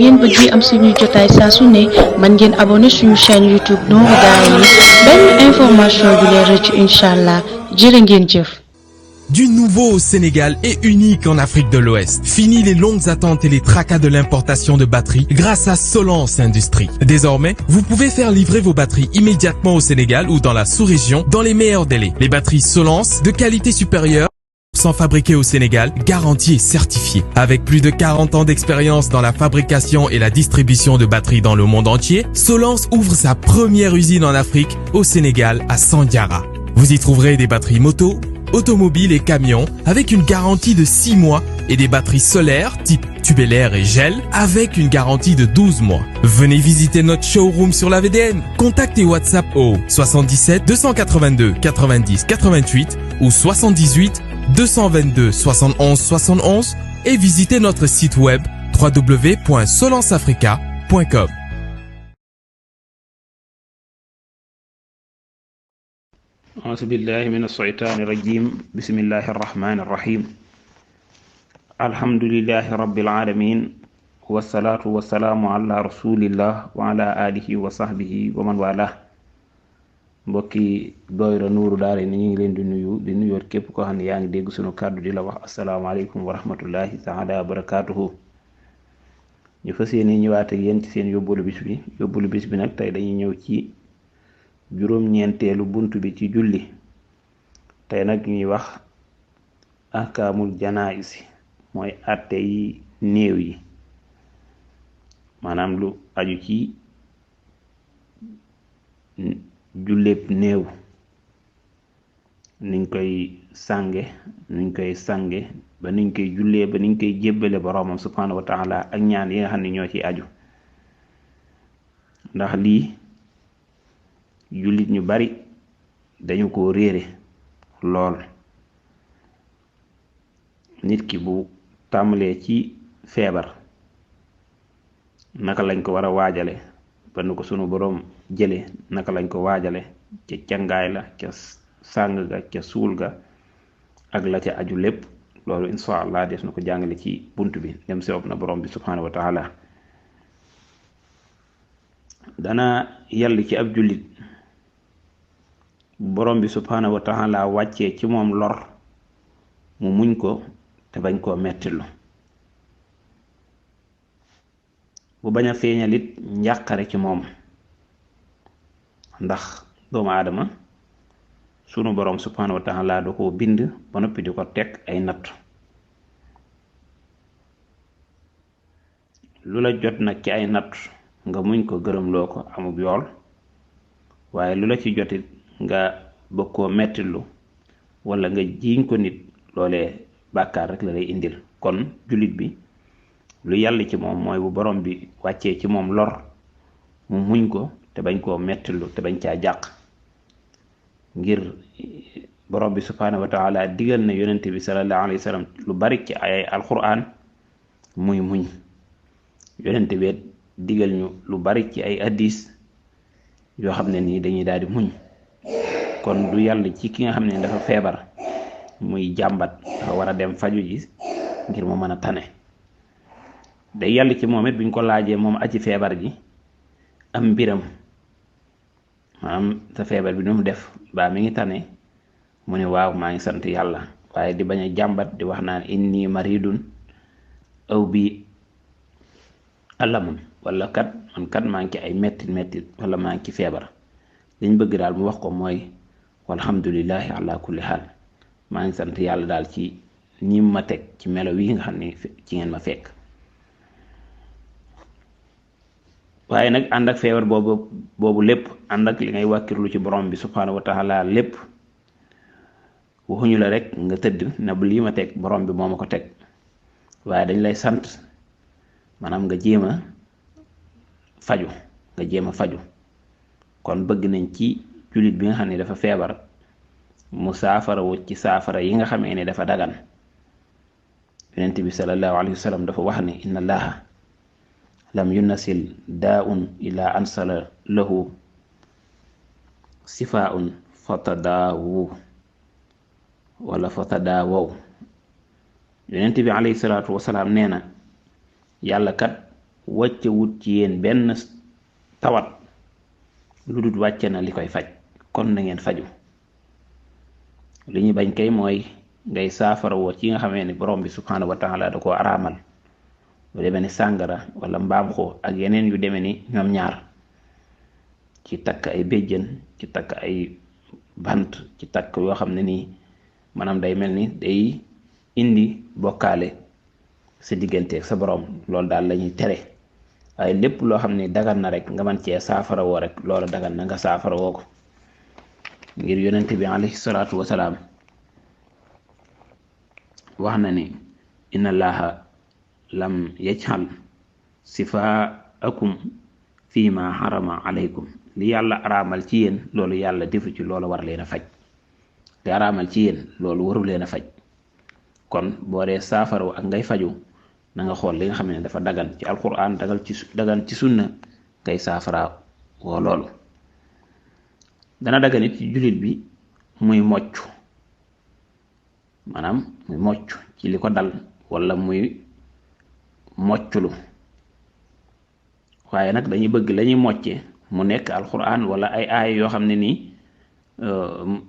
ngeen bëggee am suñuy jotaay saa su ne mën ngeen abonné suñu chaîne YouTube Nourou Darayni benn information du leen rëcc inchallah jërë ngeen jëf. Du nouveau au Sénégal et unique en Afrique de l'Ouest. Fini les longues attentes et les tracas de l'importation de batteries grâce à Solence Industrie. Désormais, vous pouvez faire livrer vos batteries immédiatement au Sénégal ou dans la sous-région dans les meilleurs délais. Les batteries Solence de qualité supérieure sont fabriquées au Sénégal, garanties et certifiées. Avec plus de 40 ans d'expérience dans la fabrication et la distribution de batteries dans le monde entier, Solence ouvre sa première usine en Afrique, au Sénégal, à Sandiara. Vous y trouverez des batteries moto, automobiles et camions avec une garantie de 6 mois et des batteries solaires type tubellaire et gel avec une garantie de 12 mois. Venez visiter notre showroom sur la VDN. Contactez WhatsApp au 77 282 90 88 ou 78 222 71 71 et visitez notre site web www.solenceafrica.com. أعوذ بالله من الشيطان الرجيم بسم الله الرحمن الرحيم الحمد لله رب العالمين والصلاة والسلام على رسول الله وعلى آله وصحبه ومن والاه mbokki doyra Nourou Darayni ñi ngi leen di nuyu képp ko xam ne yaa ngi dégg sunu kàddu di la wax asalaamaaleykum wa rahmatullahi taala wa barakatuhu ñu fas yéene ñëwaat ak yéen ci seen yóbbalu bis bi nag tey dañuy ñëw ci juróom-ñeenteelu buntu bi ci julli tey nag ñuy wax ahkaamul janaïs mooy atte yi néew yi maanaam lu aju ci julleeb néew niñ koy sange ba niñ koy jullee ba niñ koy jébbale boroomam subhanahu wa taala ak ñaan yi nga xam ne ñoo ci aju ndax lii jullit ñu bari dañu ko réere lool. nit ki bu tàmbalee ci feebar naka lañ ko war a waajale ba nu ko sunu boroom jële naka lañ ko waajale ca cangaay la ca sàng ga ca suul ga ak la ca aju lépp loolu insha allah des na ko jàngale ci bunt bi dem soob na boroom bi subhanahu wa taala dana yàlla ci ab jullit borom bi subhanahu wa taala wàccee ci moom lor mu muñ ko te bañ koo mettilu bu bañ a feeñalit njàqare ci moom ndax doomu aadama sunu borom subhanahu wa taala da koo bind ba noppi di ko teg ay natt lu la jot nag ci ay natt nga muñ ko gërëmloo ko amub yool waaye lu la ci jotit nga bëgg koo mettilu wala nga jiiñ ko nit loolee bàkkaar rek la lay indil kon jullit bi lu yàlla ci moom mooy bu borom bi wàccee ci moom lor mu muñ ko te bañ koo mettilu te bañ caa jàq ngir borom bi subhanahu wa taala digal na yonente bi sallallahu alayhi wa sallam lu bari ci ay alquran muy muñ yonente bi digal ñu lu bari ci ay hadis yoo xam ne nii dañuy daal di muñ kon du yàlla ci ki nga xam ne dafa feebar muy jàmbat dafa war a dem faju ji ngir mu mën a tane day yàlla ci moom it buñ ko laajee moom aji feebar ji am mbiram maanaam sa feebar bi nu mu def baa mi ngi tane mu ne waaw maa ngi sant yàlla waaye di bañ a jàmbat di wax naan inni maridun aw bi alamun wala kat man kat maa ngi ci ay mettit wala maa ngi ci feebar liñ bëgg daal mu wax ko mooy walhamdulillahi ala kulli xaal maa ngi sant yàlla daal ci ni ma teg ci melo wi nga xam ne ci ngeen ma fekk waaye nag ànd ak feebar boobu lépp ànd ak li ngay wàkkirlu ci borom bi subhanahu wa taala lépp waxuñu la rek nga tëdd na bu lii ma teg borom bi moo ma ko teg waaye dañ lay sant maanaam nga jéem a faju kon bëgg nañ ci jullit bi nga xam ne dafa feebar mu saafara wu ci saafara yi nga xamee ne dafa dagan yonent bi sallallahu alayhi wa sallam dafa wax ne inna allaha lam yunasil daa'un ila ansala lahu sifaa'un fatadaawu wala fatadaawaw yonent bi alayhi salaatu wasalaam nee na yàlla kat wàcce wut ci yéen benn tawat lu dul wàcce na li koy faj, kon na ngeen faju. li ñu bañ kay mooy ngay saafara woo ci nga xamee ni borom bi subhanahu wa taala da koo araamal, lu demee ni sàngara wala mbaam xoo ak yeneen yu demee ni ñoom ñaar, ci takk ay béjjën, ci takk ay bant, ci takk yoo xam ne nii maanaam day mel ni day indi bokkaale sa digganteeg sa borom. loolu daal la ñuy tere, waaye lépp loo xam ne dagan na rek nga mën cee saafara woo rek loola dagan na nga saafara woo ko, ngir yonente bi alayhi salaatu wasalaam wax na ni inna allaha lam yajhal sifaakum fii ma harama alaykum. li yàlla araamal ci yéen loolu yàlla defu ci, loolu war leen a faj. li araamal ci yéen loolu waru leen a faj. kon boo dee saafara ak ngay faju na nga xool li nga xam ne dafa dagan ci alquran, dagan ci sunna, ngay saafara woo loolu. dana dagan it ci jullit bi muy mocc, maanaam muy mocc ci li ko dal wala muy mocclu, waaye nag dañuy bëgg lañuy mocce mu nekk alquran wala ay aaya yoo xam ne nii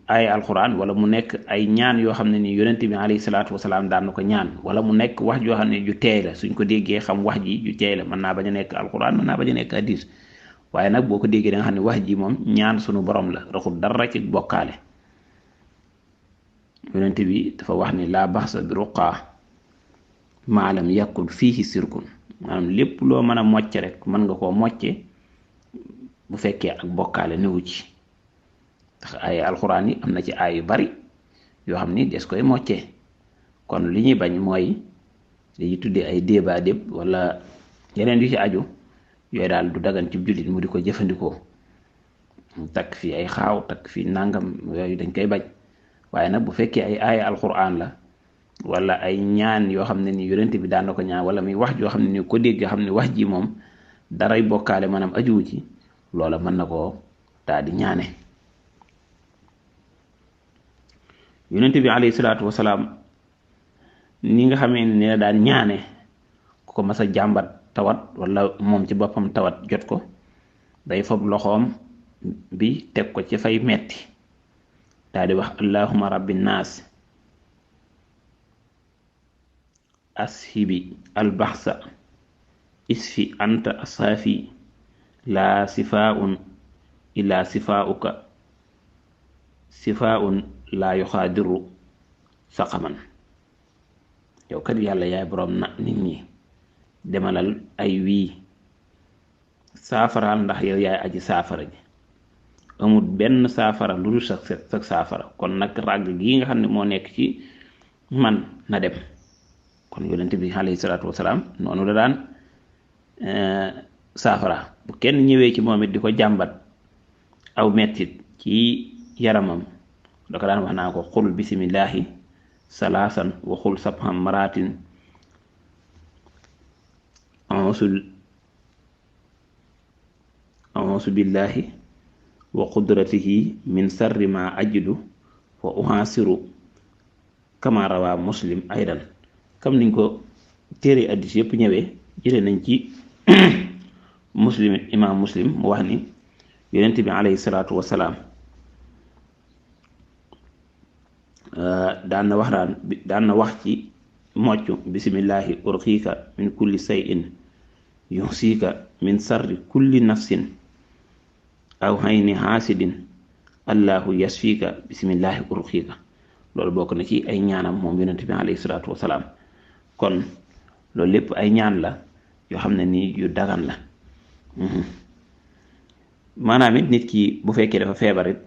ay alquran, wala mu nekk ay ñaan yoo xam ne nii yonent bi alayhi salaatu wasalaam daan na ko ñaan, wala mu nekk wax joo xam ne ju teey la, suñ ko déggee xam wax ji ju teey la. mën naa bañ a nekk alquran, mën naa bañ a nekk hadis, waaye nag boo ko déggee da nga xam ne wax ji moom ñaan sunu borom la, raxul dara ci bokkaale. yonent bi dafa wax ni laa baxsa bi ruqaa maalam yàkkul fiihi sirkun, maanaam lépp loo mën a mocce rek mën nga koo mocce bu fekkee ak bokkaale newu ci. ndax ay alxuraan yi am na ci ay yu bari yoo xam ni des koy moccee. kon li ñuy bañ mooy dañuy tuddee ay débat déb wala yeneen yu ci aju, yooyu daal du dagan ci jullit mu di ko jëfandikoo. takk fii ay xaaw, takk fii nangam, yooyu dañ koy bañ. waaye nag bu fekkee ay aaya alxuraan la wala ay ñaan yoo xam ne ni yonent bi daan na ko ñaan, wala muy wax joo xam ne ni ko dégg xam ne wax ji moom daray bokkaale maanaam ajuwu ci, loola mën na koo daal di ñaane. yonent bi alayhi salaatu wasalaam ni nga xamee ne la daan ñaane ku ko mas a jàmbat tawat wala moom ci boppam tawat jot ko, day fob loxoom bi teg ko ci fay metti daal di wax allahumma rabbi naas ashibi albaxsa isfi anta asaafi laa sifaun illa sifauka sifaun laa yuxaadiru saqaman. yow kat yàlla yaay boroom na nit ñi, demalal ay wii saafaraal ndax yow yaay aji saafara ji, amul benn saafara lu dul sa saafara. kon nag ràgg gi nga xam ne moo nekk ci man na dem. kon yonent bi alayhi salaatu wasalaam noonu la daan saafara. bu kenn ñëwee ci moom it di ko jàmbat aw mettit ci yaramam, da ko daan wax naa ko xul bisimillahi salaasan wa xul sabham maratin ausu billahi wa qudratihi min sarri ma ajidu wa uhasiru kama rawa muslim aydan. comme niñ ko téere addis yëpp ñëwee jëlee nañ ci muslim, imam muslim mu wax ni yonent bi alayhi salaatu wasalaam daan na wax ci mocc bisimillahi urqiika min kulli shay'in yuhsika min sarri kulli nafsin aw hayni hasidin allahu yasfika bisimillahi urqiika. loolu bokk na ci ay ñaanam moom yonent bi alayhi salaatu wasalaam. kon loolu lépp ay ñaan la yoo xam ne nii yu dagan la. maanaam it nit ki bu fekkee dafa feebar it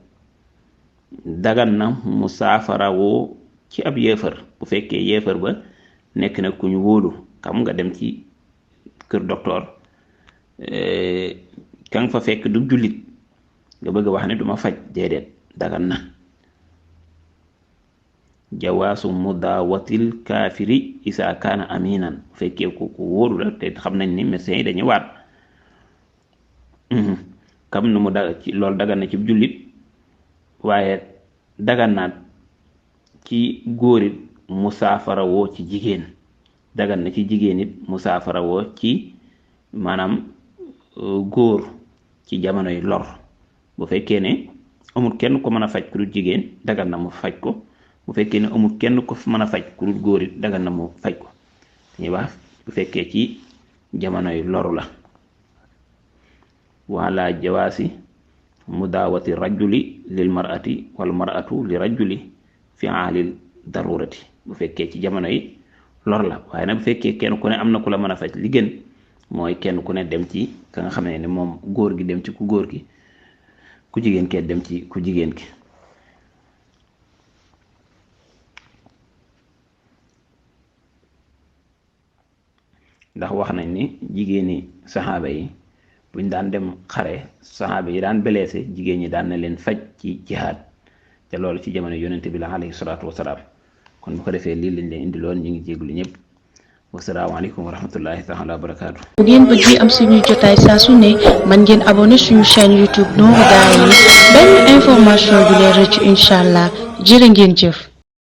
dagan na mu saafara woo ci ab yéefar, bu fekkee yéefar ba nekk na ku ñu wóolu. xam nga dem ci kër docteur ka nga fa fekk du jullit, nga bëgg a wax ne duma faj, déedéet, dagan na. jawaasu mudaawatil kaafiri isa kaana aminan, bu fekkee ku wóolu la te xam nañ ni médecins yi dañuy waat. kam nu mu ci loolu dagan na ci jullit, waaye dagan na ci góor it mu saafara woo ci jigéen, dagan na ci jigéen it mu saafara woo ci maanaam góor ci jamonoy lor bu fekkee ne amul kenn ko mën a faj ku dul jigéen dagan na mu faj ko bu fekkee ne amul kenn ko mën a faj ku dul góor it dagan na mu faj ko dañuy wax bu fekkee ci jamonoy loru la wala jawaasi mudaawati rajuli lil mar'ati wal mar'atu li rajuli fi aalil darurati bu fekkee ci jamono yi lor la waaye nag bu fekkee kenn ku ne am na ku la mën a faj li gën mooy kenn ku ne dem ci ka nga xam ne moom góor gi dem ci ku góor gi ku jigéen kee dem ci ku jigéen ki ndax wax nañ ni jigéeni saxaaba yi buñ daan dem xare saxaaba yi daan blessé jigéen ñi daan na leen faj ci jihaad te loolu ci jamono yonente bi la alayhi salaatu wasalaam kon bu ko defee lii lañ leen indi loon ñu ngi jéglu ñëpp wasalaamaaleykum wa rahmatullahi taala wa barakaatu. bu ngeen bëggee am suñuy jotaay saa su ne man ngeen abonné suñu chaîne YouTube Nourou Darayni benn information du leen rëcc incha allah jërë ngeen jëf.